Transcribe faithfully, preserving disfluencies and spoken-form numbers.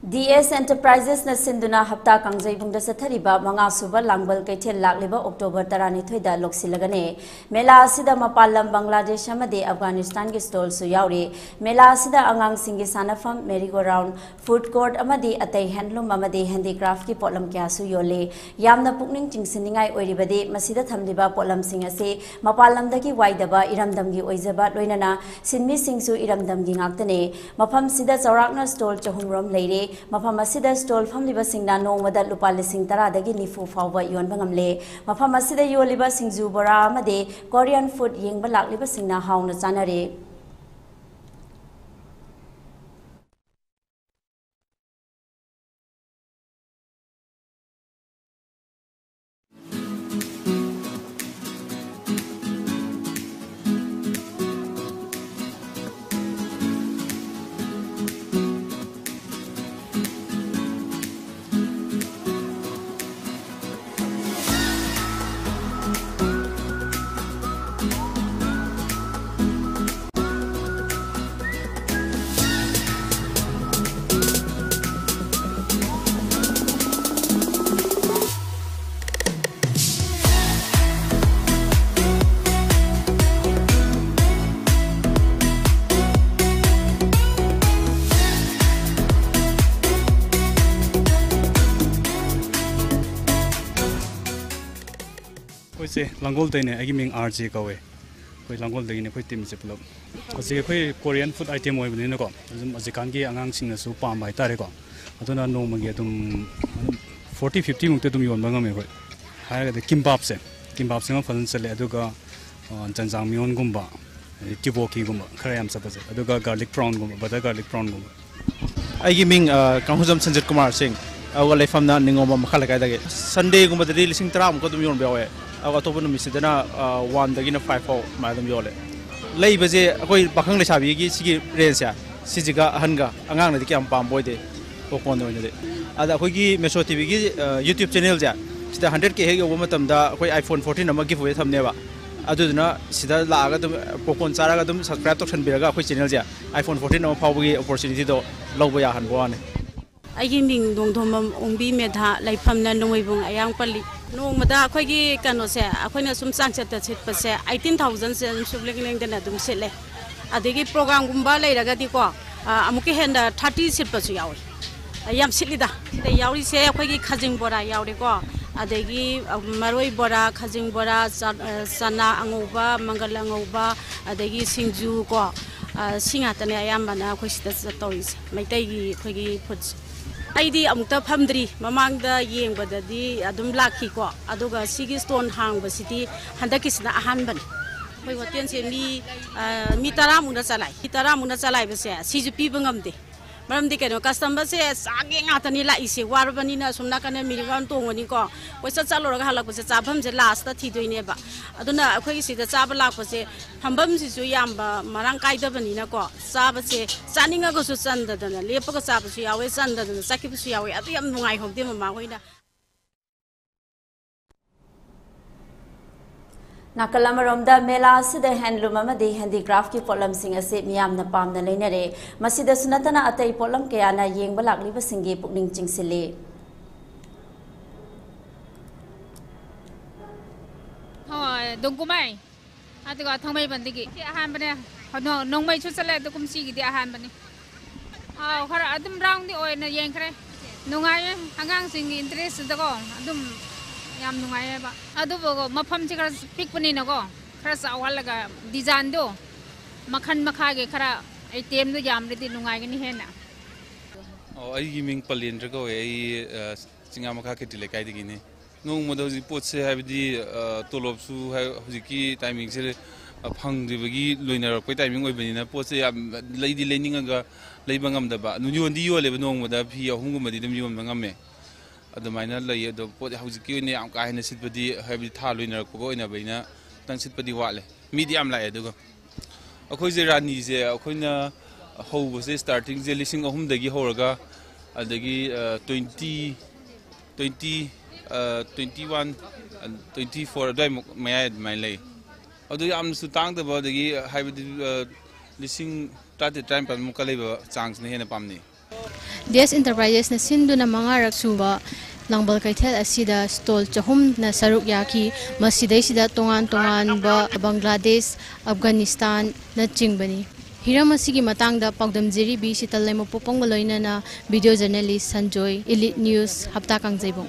D S ꯑꯦꯟꯇꯔꯄ꯭ꯔꯥꯏꯖꯦꯁꯅ ꯁꯤꯟꯗꯨꯅ ꯍꯞꯇꯥ ꯀꯥꯡꯖꯩꯕꯨꯡꯗ ꯆꯠꯊꯔꯤꯕ ꯃꯉꯥ ꯁꯨꯕ ꯂꯥꯡꯕꯜ ꯀꯩꯊꯦꯜ ꯂꯥꯛꯂꯤꯕ ꯑꯣꯛꯇꯣꯕꯔ ꯇꯔꯥꯅꯤꯊꯣꯏꯗ ꯂꯣꯛꯁꯤꯜꯂꯒꯅꯤ꯫ ꯃꯦꯂꯥ ꯑꯁꯤꯗ ꯃꯄꯥꯟ ꯂꯝ ꯕꯪꯒ꯭ꯂꯥꯗꯦꯁ ꯑꯃꯗꯤ ꯑꯐꯒꯥꯅꯤꯁꯇꯥꯟꯒꯤ ꯁ꯭ꯇꯣꯜꯁꯨ ꯌꯥꯎꯔꯤ꯫ ꯃꯦꯂꯥ ꯑꯁꯤꯗ ꯑꯉꯥꯡꯁꯤꯡꯒꯤ ꯁꯥꯟꯅꯐꯝ, Mary GO round, food court ꯑꯃꯗꯤ ꯑꯇꯩ ꯍꯦꯟꯗꯂꯨꯝ ꯑꯃꯗꯤ ꯍꯦꯟꯗꯤꯀ꯭ꯔꯥꯐꯀꯤ ꯄꯣꯠꯂꯝ ꯀꯌꯥꯁꯨ ꯌꯣꯜꯂꯤ꯫ ꯌꯥꯝꯅ ꯄꯨꯛꯅꯤꯡ ꯆꯤꯡꯁꯤꯟꯅꯤꯡꯉꯥꯏ ꯑꯣꯏꯔꯤꯕꯗꯤ ꯃꯁꯤꯗ ꯊꯝꯂꯤꯕ ꯄꯣꯠꯂꯝꯁꯤꯡ ꯑꯁꯤ ꯃꯄꯥꯟ ꯂꯝꯗꯒꯤ ꯋꯥꯏꯗꯕ ꯏꯔꯝꯗꯝꯒꯤ ꯑꯣꯏꯖꯕ, ꯂꯣꯏꯅꯅ ꯁꯤꯟꯃꯤꯁꯤꯡꯁꯨ ꯏꯔꯝꯗꯝꯒꯤ ꯉꯥꯛꯇꯅꯤ꯫ ꯃꯐꯝꯁꯤꯗ ꯆꯥꯎꯔꯥꯛꯅ ꯁ꯭ꯇꯣꯜ ꯆꯍꯨꯝ ꯔꯣꯝ ꯂꯩꯔꯦ꯫ ꯃꯐꯝ ꯑꯁꯤꯗ ꯁ꯭ꯇꯣꯜ ꯐꯝꯂꯤꯕꯁꯤꯡꯅ ꯅꯣꯡꯃꯗ ꯂꯨꯄꯥ ꯂꯤꯁꯤꯡ ꯇꯔꯥꯗꯒꯤ ꯅꯤꯐꯨ ꯐꯥꯎꯕ ꯌꯣꯟꯕ ꯉꯝꯂꯦ꯫ ꯃꯐꯝ ꯑꯁꯤꯗ ꯌꯣꯜꯂꯤꯕ ꯁꯤꯡꯖꯨ ꯕꯣꯔꯥ ꯑꯃꯗꯤ ꯀꯣꯔꯤꯌꯟ ꯐꯨꯗ ꯌꯦꯡꯕ ꯂꯥꯛꯂꯤꯕꯁꯤꯡꯅ ꯍꯥꯎꯅ ꯆꯥꯅꯔꯦ꯫ ꯑꯩꯈꯣꯏꯁꯦ ꯂꯥꯡꯒꯣꯜꯗꯩꯅꯦ꯫ ꯑꯩꯒꯤ ꯃꯤꯡ ꯑꯥꯔ ꯖꯦ ꯀꯧꯋꯦ꯫ ꯑꯩꯈꯣꯏ ꯂꯥꯡꯒꯣꯜꯗꯒꯤꯅꯦ ꯑꯩꯈꯣꯏ ꯇꯤꯝꯁꯦ ꯄꯨꯂꯞ꯫ ꯍꯧꯖꯤꯛ ꯑꯩꯈꯣꯏ ꯀꯣꯔꯤꯌꯟ ꯐꯨꯗ ꯑꯥꯏꯇꯦꯝ ꯑꯣꯏꯕꯅꯤꯅꯀꯣ, ꯑꯗꯨꯝ ꯍꯧꯖꯤꯛꯀꯥꯟꯒꯤ ꯑꯉꯥꯡꯁꯤꯡꯅꯁꯨ ꯄꯥꯝꯕ ꯍꯥꯏꯇꯥꯔꯦꯀꯣ꯫ ꯑꯗꯨꯅ ꯅꯣꯡꯃꯒꯤ ꯑꯗꯨꯝ ꯐꯣꯔꯇꯤ ꯐꯤꯐꯇꯤ ꯃꯨꯛꯇꯤ ꯑꯗꯨꯝ ꯌꯣꯟꯕ ꯉꯝꯃꯦ ꯑꯩꯈꯣꯏ꯫ ꯍꯥꯏꯔꯒꯗꯤ ꯀꯤꯝꯕꯥꯞꯁꯦ, ꯀꯤꯝꯕꯥꯞꯁꯤꯃ ꯐꯖꯅ ꯆꯠꯂꯦ꯫ ꯑꯗꯨꯒ, ꯑ, ꯖꯟꯖꯥꯡ ꯃꯤꯌꯣꯟꯒꯨꯝꯕ, ꯑꯗꯩ ꯇꯤꯕꯣꯀꯤꯒꯨꯝꯕ ꯈꯔ ꯌꯥꯝ ꯆꯠꯄꯁꯦ꯫ ꯑꯗꯨꯒ ꯒꯥꯔꯂꯤꯛ ꯄ꯭ꯔꯥꯎꯟꯒꯨꯝꯕ, ꯕꯇꯔ ꯒꯥꯔꯂꯤꯛ ꯄ꯭ꯔꯥꯎꯟꯒꯨꯝꯕ꯫ ꯑꯩꯒꯤ ꯃꯤꯡ, ꯑ, ꯀꯥꯡꯍꯨꯖꯝ ꯁꯟꯖꯤꯠ ꯀꯨꯃꯥꯔ ꯁꯤꯡ, ꯑꯗꯨꯒ ꯂꯩꯐꯝꯅ ꯅꯤꯉꯣꯝꯕꯝ ꯃꯈꯥ ꯂꯩꯀꯥꯏꯗꯒꯤ꯫ ꯁꯟꯗꯦꯒꯨꯝꯕꯗꯗꯤ ꯂꯤꯁꯤꯡ ꯇꯔꯥꯃꯨꯛꯀ ꯑꯗꯨꯝ ꯌꯣꯟꯕ ꯌꯥꯎꯋꯦ, ꯑꯗꯨꯒ ꯑꯇꯣꯞꯄ ꯅꯨꯃꯤꯠꯁꯤꯗꯅ, ꯑ, ꯋꯥꯟꯗꯒꯤꯅ ꯐꯥꯏꯚ ꯐꯥꯎ ꯑꯗꯨꯃꯥꯏꯅ ꯑꯗꯨꯝ ꯌꯣꯜꯂꯦ꯫ ꯂꯩꯕꯁꯦ ꯑꯩꯈꯣꯏ ꯄꯥꯈꯪ ꯂꯩꯁꯥꯕꯤꯒꯤ ꯁꯤꯒꯤ ꯔꯦꯟꯖꯁꯦ, ꯁꯤꯁꯤꯒ ꯑꯍꯟꯒ ꯑꯉꯥꯡꯅꯗꯤ ꯀꯌꯥꯝ ꯄꯥꯝꯕ ꯑꯣꯏꯗꯦ ꯄꯣꯞꯀꯣꯔꯟꯗ ꯑꯣꯏꯅꯗꯤ꯫ ꯑꯗ ꯑꯩꯈꯣꯏꯒꯤ ꯃꯦꯁꯣ ꯇꯤꯚꯤꯒꯤ, ꯑ, YouTube ꯆꯦꯅꯦꯜꯁꯦ, ꯁꯤꯗ ꯍꯟꯗ꯭ꯔꯦꯠ ꯀꯦ ꯍꯦꯛ ꯌꯧꯕ ꯃꯇꯝꯗ ꯑꯩꯈꯣꯏ iPhone fourteen ꯑꯃ ꯒꯤꯐ ꯑꯋꯦ ꯊꯝꯅꯦꯕ꯫ ꯑꯗꯨꯗꯨꯅ ꯁꯤꯗ ꯂꯥꯛꯑꯒ ꯑꯗꯨꯝ ꯄꯣꯞꯀꯣꯔꯟ ꯆꯥꯔꯒ ꯑꯗꯨꯝ ꯁꯕꯁꯀ꯭ꯔꯥꯏꯕ ꯇꯧꯁꯟꯕꯤꯔꯒ ꯑꯩꯈꯣꯏ ꯆꯦꯅꯦꯜꯁꯦ iPhone fourteen ꯑꯃ ꯐꯥꯎꯕꯒꯤ ꯑꯣꯄꯣꯔꯆꯨꯅꯤꯇꯤꯗꯣ ꯂꯧꯕ ꯌꯥꯍꯟꯕ ꯋꯥꯅꯤ꯫ ꯑꯩꯒꯤ ꯃꯤꯡ ꯅꯣꯡꯊꯣꯝꯕꯝ ꯑꯣꯡꯕꯤ ꯃꯦꯙꯥ, ꯂꯩꯐꯝꯅ ꯅꯣꯡꯃꯩꯕꯨꯡ ꯑꯌꯥꯡꯄꯜꯂꯤ꯫ ꯅꯣꯡꯃꯗ ꯑꯩꯈꯣꯏꯒꯤ ꯀꯩꯅꯣꯁꯦ, ꯑꯩꯈꯣꯏꯅ ꯁꯨꯝ ꯆꯥꯡꯆꯠꯇ ꯁꯤꯠꯄꯁꯦ, ꯑꯩꯠꯇꯤꯟ ꯊꯥꯎꯖꯟꯁꯦ ꯑꯗꯨꯝ ꯁꯨꯛꯂꯦꯡ ꯂꯦꯡꯗꯅ ꯑꯗꯨꯝ ꯁꯤꯠꯂꯦ꯫ ꯑꯗꯒꯤ ꯄ꯭ꯔꯣꯒ꯭ꯔꯥꯝꯒꯨꯝꯕ ꯂꯩꯔꯒꯗꯤꯀꯣ, ꯑ, ꯑꯃꯨꯛꯀ ꯍꯦꯟꯅ ꯊꯥꯔꯇꯤ ꯁꯤꯠꯄꯁꯨ ꯌꯥꯎꯋꯤ꯫ ꯑ, ꯌꯥꯝ ꯁꯤꯠꯂꯤꯗ꯫ ꯁꯤꯗ ꯌꯥꯎꯔꯤꯁꯦ ꯑꯩꯈꯣꯏꯒꯤ ꯈꯥꯖꯤꯡ ꯕꯣꯔꯥ ꯌꯥꯎꯔꯦꯀꯣ, ꯑꯗꯒꯤ, ꯑ, ꯃꯔꯣꯏ ꯕꯣꯔꯥ, ꯈꯥꯖꯤꯡ ꯕꯣꯔꯥ, ꯆ-, ꯑ, ꯆꯅꯥ ꯑꯉꯧꯕ, ꯃꯪꯒꯜ ꯑꯉꯧꯕ, ꯑꯗꯒꯤ ꯁꯤꯡꯖꯨ ꯀꯣ, ꯑ, ꯁꯤ ꯉꯥꯛꯇꯅꯦ ꯑꯌꯥꯝꯕꯅ ꯑꯩꯈꯣꯏ ꯁꯤꯗ ꯇꯧꯔꯤꯁꯦ, ꯃꯩꯇꯩꯒꯤ ꯑꯩꯈꯣꯏꯒꯤ ꯐꯨꯗꯁꯦ꯫ ꯑꯩꯗꯤ ꯑꯃꯨꯛꯇ ꯐꯝꯗ꯭ꯔꯤ, ꯃꯃꯥꯡꯗ ꯌꯦꯡꯕꯗꯗꯤ ꯑꯗꯨꯝ ꯂꯥꯛꯈꯤꯀꯣ, ꯑꯗꯨꯒ ꯁꯤꯒꯤ ꯁ꯭ꯇꯣꯟ ꯍꯥꯡꯕꯁꯤꯗꯤ ꯍꯟꯗꯛꯀꯤꯁꯤꯅ ꯑꯍꯥꯟꯕꯅꯤ꯫ ꯑꯩꯈꯣꯏ ꯍꯣꯇꯦꯜꯁꯦ ꯃꯤ, ꯑ, ꯃꯤ ꯇꯔꯥꯃꯨꯛꯅ ꯆꯂꯥꯏ꯫ ꯃꯤ ꯇꯔꯥꯃꯨꯛꯅ ꯆꯂꯥꯏꯕꯁꯦ ꯁꯤꯁꯨ ꯄꯤꯕ ꯉꯝꯗꯦ꯫ ꯃꯔꯝꯗꯤ ꯀꯩꯅꯣ, ꯀꯁꯇꯃꯔꯁꯦ ꯆꯥꯒꯦ ꯉꯥꯛꯇꯅꯤ ꯂꯥꯛꯏꯁꯦ꯫ ꯋꯥꯔꯕꯅꯤꯅ ꯑꯁꯣꯝ ꯅꯥꯀꯟꯗ ꯃꯤꯅꯤꯕꯥꯟ ꯇꯣꯡꯉꯅꯤꯀꯣ, ꯀꯣꯏꯆꯠ ꯆꯠꯂꯨꯔꯒ ꯍꯜꯂꯛꯄꯁꯦ ꯆꯥꯐꯝꯁꯦ ꯂꯥꯁꯇ ꯊꯤꯗꯣꯏꯅꯦꯕ꯫ ꯑꯗꯨꯅ ꯑꯩꯈꯣꯏꯒꯤ ꯁꯤꯗ ꯆꯥꯕ ꯂꯥꯛꯄꯁꯦ ꯐꯝꯐꯝꯁꯤꯁꯨ ꯌꯥꯝꯕ ꯃꯔꯥꯡ ꯀꯥꯏꯗꯕꯅꯤꯅꯀꯣ, ꯆꯥꯕꯁꯦ ꯆꯥꯅꯤꯡꯉꯒꯁꯨ ꯆꯟꯗꯗꯅ, ꯂꯦꯞꯄꯒ ꯆꯥꯕꯁꯨ ꯌꯥꯎꯋꯦ, ꯆꯟꯗꯗꯅ ꯆꯠꯈꯤꯕꯁꯨ ꯌꯥꯎꯋꯦ꯫ ꯑꯗꯨ ꯌꯥꯝ ꯅꯨꯡꯉꯥꯏꯍꯧꯗꯦ ꯃꯃꯥ ꯍꯣꯏꯅ꯫ ꯅꯥꯀꯜ ꯑꯃꯔꯣꯝꯗ, ꯃꯦꯂꯥ ꯑꯁꯤꯗ ꯍꯦꯟꯂꯨꯝ ꯑꯃꯗꯤ ꯍꯦꯟꯗꯤꯀ꯭ꯔꯥꯐꯀꯤ ꯄꯣꯠꯂꯝꯁꯤꯡ ꯑꯁꯤ ꯃꯤꯌꯥꯝꯅ ꯄꯥꯝꯅ ꯂꯩꯅꯔꯦ꯫ ꯃꯁꯤꯗꯁꯨ ꯅꯠꯇꯅ, ꯑꯇꯩ ꯄꯣꯠꯂꯝ ꯀꯌꯥꯅ ꯌꯦꯡꯕ ꯂꯥꯛꯂꯤꯕꯁꯤꯡꯒꯤ ꯄꯨꯛꯅꯤꯡ ꯆꯤꯡꯁꯤꯜꯂꯤ꯫ ꯍꯣꯏ, ꯗꯣꯡꯀꯨꯃꯥꯏ꯫ ꯑꯗꯨꯒ ꯊꯥꯡꯃꯩꯕꯟꯗꯒꯤ꯫ ꯁꯤ ꯑꯍꯥꯟꯕꯅꯦ꯫ ꯅꯣ-, ꯅꯣꯡꯃꯩꯁꯨ ꯆꯠꯂꯦ, ꯑꯗꯣ ꯀꯨꯝꯁꯤꯒꯤꯗꯤ ꯑꯍꯥꯟꯕꯅꯤ꯫ ꯑꯥꯎ, ꯈꯔ ꯑꯗꯨꯝ ꯔꯥꯎꯟꯗꯤ ꯑꯣꯏꯅ ꯌꯦꯡꯈ꯭ꯔꯦ꯫ ꯅꯨꯡꯉꯥꯏꯌꯦ, ꯑꯉꯥꯡꯁꯤꯡꯒꯤ ꯏꯟꯇꯔꯦꯁꯇꯀꯣ ꯑꯗꯨꯝ ꯌꯥꯝ ꯅꯨꯡꯉꯥꯏꯌꯦꯕ꯫ ꯑꯗꯨꯕꯨ ꯃꯐꯝꯁꯤ ꯈꯔ ꯄꯤꯛꯄꯅꯤꯅꯀꯣ, ꯈꯔ ꯆꯥꯎꯍꯜꯂꯒ ꯗꯤꯖꯥꯏꯟꯗꯣ ꯃꯈꯜ ꯃꯈꯥꯒꯤ ꯈꯔ ꯑꯥꯏꯇꯦꯝꯗꯣ ꯌꯥꯝꯂꯗꯤ ꯅꯨꯡꯉꯥꯏꯒꯅꯤ ꯍꯦꯟꯅ꯫ ꯑꯣ, ꯑꯩꯒꯤ ꯃꯤꯡ ꯄꯂꯦꯟꯗ꯭ꯔ ꯀꯧꯋꯦ꯫ ꯑꯩ, ꯑ, ꯆꯤꯡꯉꯥ ꯃꯈꯥ ꯈꯦꯇ꯭ꯔꯤ ꯂꯩꯀꯥꯏꯗꯒꯤꯅꯤ꯫ ꯅꯣꯡꯃꯗ ꯍꯧꯖꯤꯛ ꯄꯣꯠꯁꯦ, ꯍꯥꯏꯕꯗꯤ, ꯑ, ꯇꯣꯂꯣꯞꯁꯨ ꯍꯥꯏ-, ꯍꯧꯖꯤꯛꯀꯤ ꯇꯥꯏꯃꯤꯡꯁꯦ, ꯑ, ꯐꯪꯗ꯭ꯔꯤꯕꯒꯤ ꯂꯣꯏꯅꯔꯛꯄꯩ ꯇꯥꯏꯃꯤꯡ ꯑꯣꯏꯕꯅꯤꯅ, ꯄꯣꯠꯁꯦ ꯌꯥꯝ ꯂꯩꯗꯤ ꯂꯩꯅꯤꯡꯉꯒ ꯂꯩꯕ ꯉꯝꯗꯕ꯫ ꯑꯗꯨ ꯌꯣꯟꯗꯤ ꯌꯣꯜꯂꯦꯕ, ꯅꯣꯡꯃꯗ ꯐꯤ ꯑꯍꯨꯝꯒꯨꯝꯕꯗꯤ ꯑꯗꯨꯝ ꯌꯣꯟꯕ ꯉꯝꯃꯦ꯫ ꯑꯗꯨꯃꯥꯏꯅ ꯂꯩꯌꯦ꯫ ꯑꯗꯣ ꯄꯣꯠ ꯍꯧꯖꯤꯛꯀꯤ ꯑꯣꯏꯅ ꯌꯥꯝ ꯀꯥ ꯍꯦꯟꯅ ꯁꯤꯠꯄꯗꯤ, ꯍꯥꯏꯕꯗꯤ ꯊꯥ ꯂꯣꯏꯅꯔꯛꯄꯒ ꯑꯣꯏꯅꯕꯅꯤꯅ, ꯈꯤꯇꯪ ꯁꯤꯠꯄꯗꯤ ꯋꯥꯠꯂꯦ꯫ ꯃꯤꯗꯤ ꯌꯥꯝ ꯂꯥꯛꯑꯦ꯫ ꯑꯗꯨꯒ ꯑꯩꯈꯣꯏꯁꯦ ꯔꯥꯅꯤꯁꯦ ꯑꯩꯈꯣꯏꯅ ꯍꯧꯕꯁꯦ, ꯁ꯭ꯇꯥꯔꯇꯤꯡꯁꯦ ꯂꯤꯁꯤꯡ ꯑꯍꯨꯝꯗꯒꯤ ꯍꯧꯔꯒ, ꯑꯗꯒꯤ, ꯑ, ꯇ꯭ꯋꯦꯟꯇꯤ, ꯇ꯭ꯋꯦꯟꯇꯤ, ꯑ, ꯇ꯭ꯋꯦꯟꯇꯤ ꯋꯥꯟ, ꯑ, ꯇ꯭ꯋꯦꯟꯇꯤ ꯐꯣꯔ ꯑꯗꯨꯋꯥꯏꯃꯨꯛ ꯃꯌꯥꯏ ꯑꯗꯨꯃꯥꯏꯅ ꯂꯩ꯫ ꯑꯗꯨ ꯌꯥꯝꯅꯁꯨ ꯇꯥꯡꯗꯕ, ꯑꯗꯒꯤ, ꯍꯥꯏꯕꯗꯤ, ꯑ, ꯂꯤꯁꯤꯡ ꯇꯔꯥꯇꯔꯦꯠ, ꯇꯔꯥꯅꯤꯄꯥꯜꯃꯨꯛꯀ ꯂꯩꯕ ꯆꯥꯡꯁꯤꯅ ꯍꯦꯟꯅ ꯄꯥꯝꯅꯩ꯫ ꯗꯦꯁ ꯏꯟꯇꯔꯄ꯭ꯔꯥꯏꯖꯦꯁꯅ ꯁꯤꯟꯗꯨꯅ ꯃꯉꯥꯔꯛ ꯁꯨꯕ ꯂꯥꯡꯕꯜ ꯀꯩꯊꯦꯜ ꯑꯁꯤꯗ ꯁ꯭ꯇꯣꯜ ꯆꯍꯨꯝꯅ ꯁꯔꯨꯛ ꯌꯥꯈꯤ꯫ ꯃꯁꯤꯗꯩꯁꯤꯗ ꯇꯣꯉꯥꯟ ꯇꯣꯉꯥꯟꯕ ꯕꯪꯒ꯭ꯂꯥꯗꯦꯁ, ꯑꯐꯒꯥꯅꯤꯁꯇꯥꯟꯅꯆꯤꯡꯕꯅꯤ꯫ ꯍꯤꯔꯝ ꯑꯁꯤꯒꯤ ꯃꯇꯥꯡꯗ ꯄꯥꯎꯗꯝꯖꯔꯤ ꯕꯤ ꯁꯤꯇꯜ ꯂꯩꯃꯄꯣꯛꯄꯝꯒ ꯂꯣꯏꯅꯅ video journalist Sanjoy, elite news, ꯍꯞꯇꯥ ꯀꯥꯡꯖꯩꯕꯨꯡ꯫